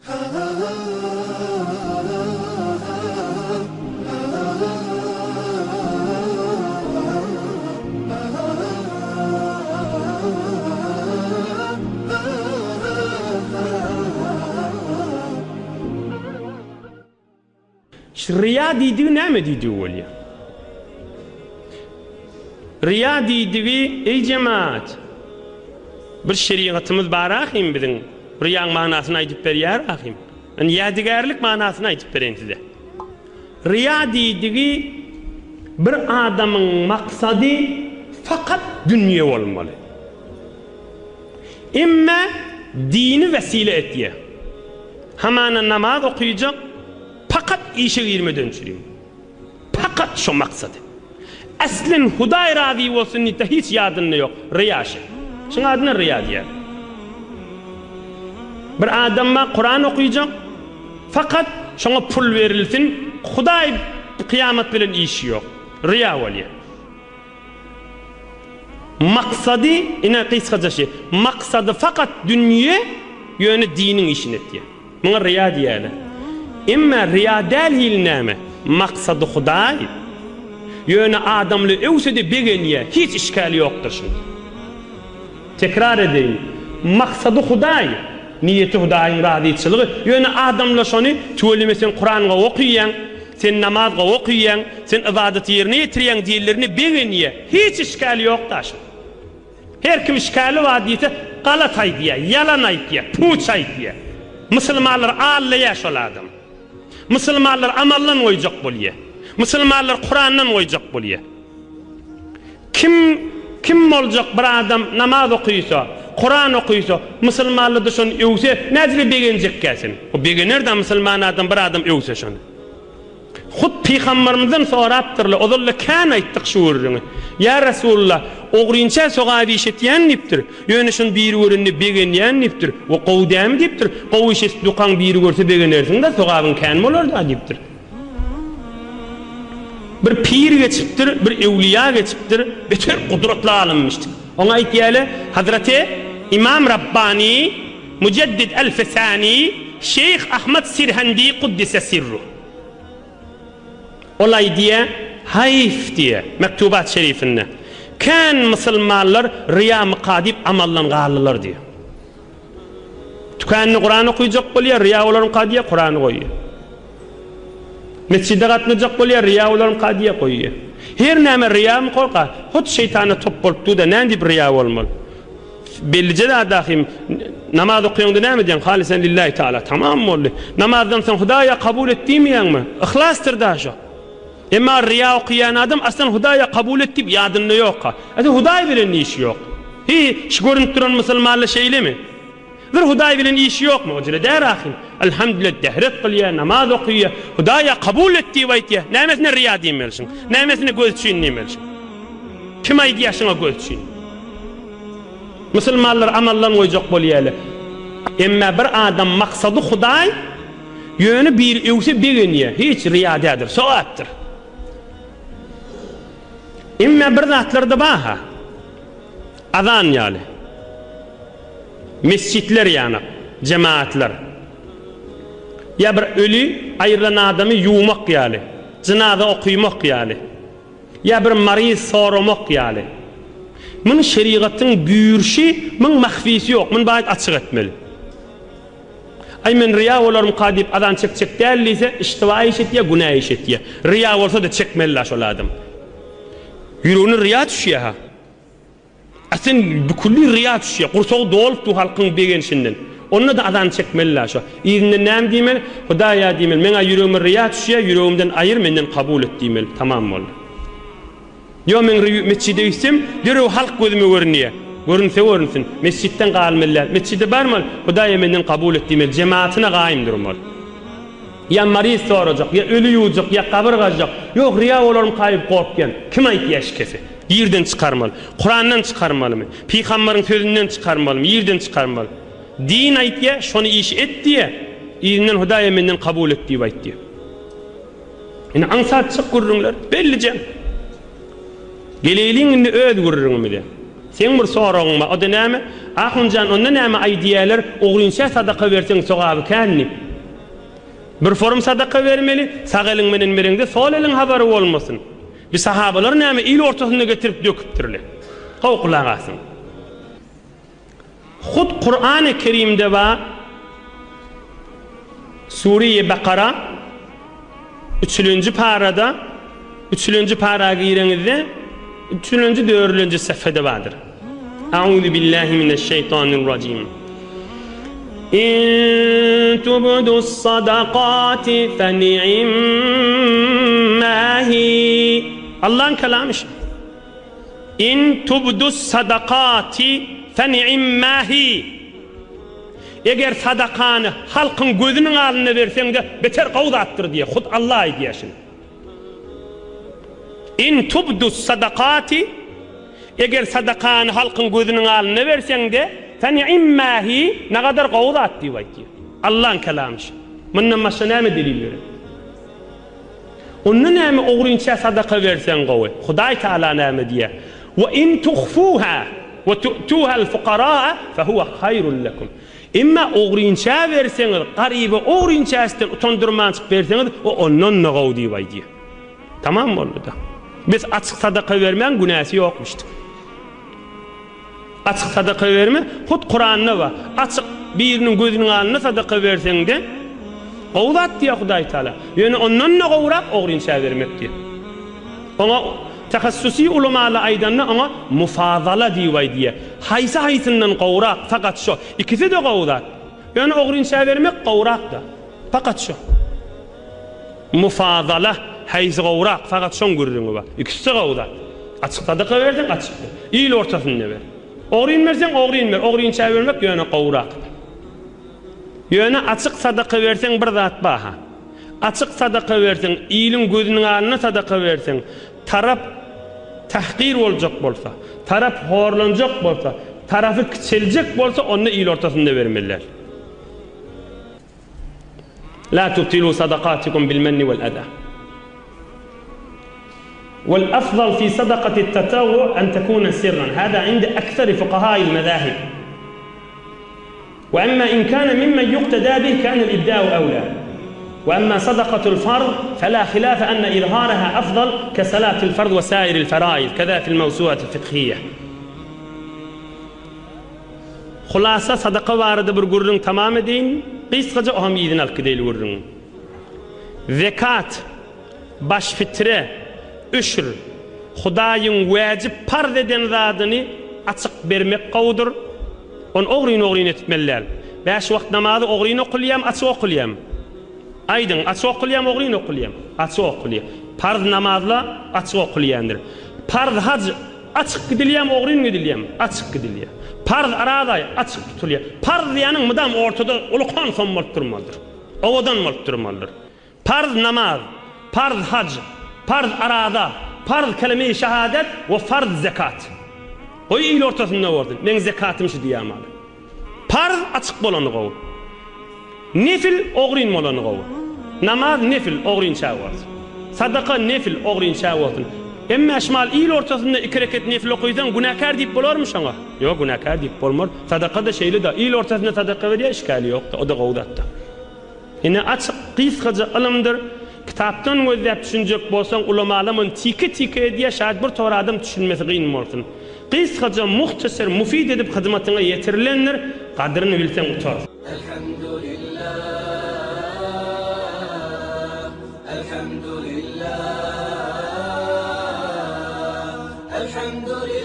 Ryýa diýdigi näme diýdigi bolýar? Ryýa diýdigi, eý jemaat, bir şerigatymyz bar ahym biziň, ryýaň manysyny aýdyp berýär ahym. Men ýadygärlik manysyny aýdyp bereýin size. Ryýa diýdigi bir adamyň maksady fakat dünýe bolmaly. Emme dini wesile etýär. Hamana namaz okyjak pakat işe girmeden çürim. Pakat şo maksady. Aslen Hudaý razy bolsun diýipde hiç ýadynda ýok. Ryýa şe. Şuň adyna ryýa diýýär. Bir adam bar Kuran okyjak fakat şoňa pul berilsin Hudaý kyýamat bilen işi ýok. Ryýa bolýar. Maksady, ine gysgaça şi, maksady fakat dünýe, ýöne diniň işini etýär. Muňa ryýa diýýärler. Emma ryýa däl hili näme? Maksady Hudaý, ýöne adamly öwse-de begenýär, hiç işgäli ýokdur şunda. Tekrar edeýin, maksady Hudaý, niýeti Hudaýyň razyçylygy, ýöne adamlar şony, tüweleme sen Kuran gowy okyýaň, sen namaz gowy okyýaň, sen ybadaty ýerine ýetirýäň diýenlerine begenýä, hiç işgäli ýok daşyň. Her kim işgäli bar diýse, galat aýdýa, ýalan aýtýa, puç aýtýa. Musulmanlary aldaýa şol adam. Musulmanlary amaldan goýjak bolýa. Musulmanlary Kurandan goýjak bolýa. Kim kim boljak bir adam namaz okysa, Kuran okysa, musulmanlarda şony öwse nädile begenjekkä sen? O begener-dä musulman adam bir adam öwse şony. Hut pygambarymyzdan sorapdyrlar, ozal-da kän aýtdyk şu gürrüňi. Ýa Resulullah, ogrynça sogap iş etýän diýipdir, ýöne şony biri görende begenýän diýipdir. We gowy dämi diýipdir, gowy iş edip dukaň biri görse begenersiň-dä, sogabyň kän bolar-da diýipdir. Bir pir geçipdir, bir öwlüýa geçipdir, beter gudratly alymyşdyk. Oňa aýtýarlar, Hazreti Imam Rabbani, Mujeddid Elfi Sani, Şeýh Ahmad Sirhendi Kuddise Sirruh. Ol aýdýar, Haýf diýýär, Mektubat şerifinde, kän musulmanlar ryýa-myka diýip amaldan galdylar diýýär. Tükände Kuran okyjak bolýar, ryýa bolarmyka diýýär, Kurany goýýar. Mesjide gatnajak bolýar, ryýa bolarmyka diýýär, goýýar. Her näme ryýamyka, hut şeýtana top bolup dur-da, näme diýip ryýa bolmaly? Bellije zat ahym, namaz okaýaňda näme diýýäň? Halysan lillahi taala. Tamam boldy. Namazdan soň Hudaýa kabul et diýmeýäňmi? Yhlasdyr-da şo. Emma ryýa okaýan adam aslan Hudaýa kabul et diýip ýadynda ýokka. Ä Hudaý bilen işi ýok. Hi, şu görünip duran musulmanlar şeýlemi? Bir Hudaý bilen işi ýokmy? O jüre däl ahym. Elhamdülillah dehret kylýar, namaz okaýar. Hudaýa kabul et diýip aýtýar. Nämesine ryýa diýmeli şuň? Nämesine göz üçin diýmeli şuň? Kim aýdýar şuňa göz üçin? Musulmanlar amaldan goýjak bolýarlar. Emma bir adam maksady Hudaý, ýöne biri öwse begenýär. Hiç ryýa däldir, sogapdyr. Emma bir zatlar-da bar-ha. Azan ýaly. Mesjitler ýanak, jemaatlar. Ýa bir öli aýrylan adamy ýuwmak ýaly, jynaza okymak ýaly. Ýa bir maryz soramak ýaly. Muny şerigatyň buýruşy, muň mahfisy ýok, muny baýat açyk etmeli. Aý men ryýa bolarmyka diýip azan çekjek däl diýse, iştiba iş etýär, günä iş etýär. Ryýa bolsa-da çekmeli-la şol adam. Ýüregine ryýa düşýär-ha. A sen bükülli ryýa düşýär. Gursagy dolup dur halkyň begenişinden. Onda-da azan çekmeli-la şo. Yzyndan näme diýmeli? Hudaýa diýmeli, meň-ä ýüregime ryýa düşýär, ýüregimden aýyr, menden kabul et diýmeli. Tamam boldy. Ýo men metjide gitsem, derrew halk gözüme görünýär. Görünse görünsün. Metjitden galmaly däl. Metjide barmaly, Hudaýa menden kabul et diýmeli. Jemaatyna gaýym durmaly. Ýa maryz sorajak, ýa öli ýuwjak, ýa gabyr gazjak. Ýok, ryýa bolarmyka diýip gorkýan. Kim aýtýar şikesi? Ýerden çykarmaly. Kurandan çykarmalymy? Pygambaryň sözünden çykarmalymy? Ýerden çykarmaly. Din aýtýar, şony iş et diýýär. Yzyndan Hudaýa menden kabul et diýip aýtýar. Ine aňsatjyk gürrüňler, bellije. Geleýliň indi öz gürrüňimize. Seň bir soragyň bar, o-da näme? Ahunjan onda näme aýdýalar, ogrynça sadaka berseň sogaby kän diýip. Bir forum sadaka bermeli, sag eliň menen bereňde sol eliň habary bolmasyn. Bi sahabalar näme il ortasynda getirip döküpdirle. Gowy gulak asyň. Hut Kurany Kerimde bar Sure-i Bakara üçülenji parada üçülenji para gireňizde üçülenji dördülenji sefede bardyr. Auzu billahi mineşşeýtanirrajim. In tubdus sadakati fe ni'imma hi. Allahyň kelamy şu. In tubdus sadakati fe ni'imma hi. Eger sadakany halkyň gözüniň alnynda berseň-de, beter gowy zatdyr diýýär. Hut Allah aýdýar şuny. In tubdus sadakati Eger sadakany halkyň gözüniň alnynda berseň-de, fe ni'imma hi, nagadar gowy zat diýip aýdýar. Allaň kelamy şu. Mundan başga näme delil gerek? Onda näme ogrynça sadaka berseň gowy? Hudaý Taala näme diýýär? Wa in tuhfuha we tu'tuhal fukaraa fehuwe haýrun lekum. Emma ogrynça berseňiz, garyba ogrynçasdan utandyrmançyk berseňiz, o ondan-da gowy diýip aýdýar. Tamam boldy-da. Biz açyk sadaka bermäň günäsi ýokmuşdyk. Açyk sadaka berme, hut Kuranda bar. Açyk biriniň gözüniň alnynda sadaka berseňde, gowy zat diýýär Hudaý Taala. Ýöne ondan-da gowurak ogrynça bermek diýýär. Oňa tahassusy ulamalar aýdanda oňa mufazala diýip aýdýar. Haýsy haýsyndan gowurak, fakat şo. Ikisi-de gowy zat. Ýöne ogrynça bermek gowurak-da. Fakat şo. Mufazala, haýsy gowurak, fakat şoň gürrüňi bar. Ikisi-de gowy zat. Açyk sadaka berseň, açyk ber. Il ortasynda ber. Ogryn berseň, ogryn ber. Ogrynça bermek ýöne gowurak. Ýöne açyk sadaka berseň bir zat bar-ha. Açyk sadaka berseň, iliň gözüniň alnynda sadaka berseň, tarap tahkyr boljak bolsa, tarap horlanjak bolsa, tarapy kiçeljek bolsa, onda il ortasynda bermeli däl. La tubtilu sadakatikum bil menni wal eza. Wal afzal fi sadakati tatawwu en tekune sirran. Hada inde ekseri fukahail mezahib. Ve emma in kana mimmen yuqtada bih kana al ibda'u awla. Ve emma sadakatul farz fela hilafe enne izharaha afzal ke salatil farz ve sairil feraiz. Keza fil mevsuatil fikhiyye. Hulasa sadaka barada bir gürrüň tamam edeýin, gysgaja oham yzyna alyp gideýli gürrüňi. Zekat, baş fitre, üşr, Hudaýyň wäjip parz eden zadyny açyk bermek gowudyr. Ony ogryn-ogryn etmeli däl. Bäş wagt namazy ogryn okulýamy, açyk okulýamy? Aýdyň, açyk okulýamy, ogryn okulýamy? Açyk okulýar. Parz namazla açyk okulýandyr. Parz haj Açyk gidilýämi, ogryn gidilýämi? Açyk gidilýär. Parz araz aý açyk tutulýar. Parz diýýäniň mydam ortada ulukan som bolup durmalydyr. Owadan bolup durmalydyr. Parz namaz, parz haj, parz araza, parz keleme-i şehadet we farz zekat. Goý il ortasynda bolsun, meň zekatym şu diýýär maly. Parz açyk bolany gowy. Nefil ogryn bolany gowy. Namaz nefil ogrynça bolsun. Sadaka nefil ogrynça bolsun. Emmä şmal il ortasynda iki reket nefil okysaň günäkär diýip bolarmy şoňa? Ýok günäkär diýip bolmar. Sadaka-da şeýle-de il ortasynda sadaka berýär işgäli ýokda o-da gowy zatda. Ine açyk gysgaja ylymdyr. Kitapdan gözläp düşünjek bolsaň ulamalam ony tike-tike edýär, şaýat bir tor adam düşünmesi gyn bolsun. Gysgaja muhtaser mufid edip hyzmatyňa ýetirilendir, gadryny bilseň utar. Elhamdulillah Elhamdulillah Elhamdulillah.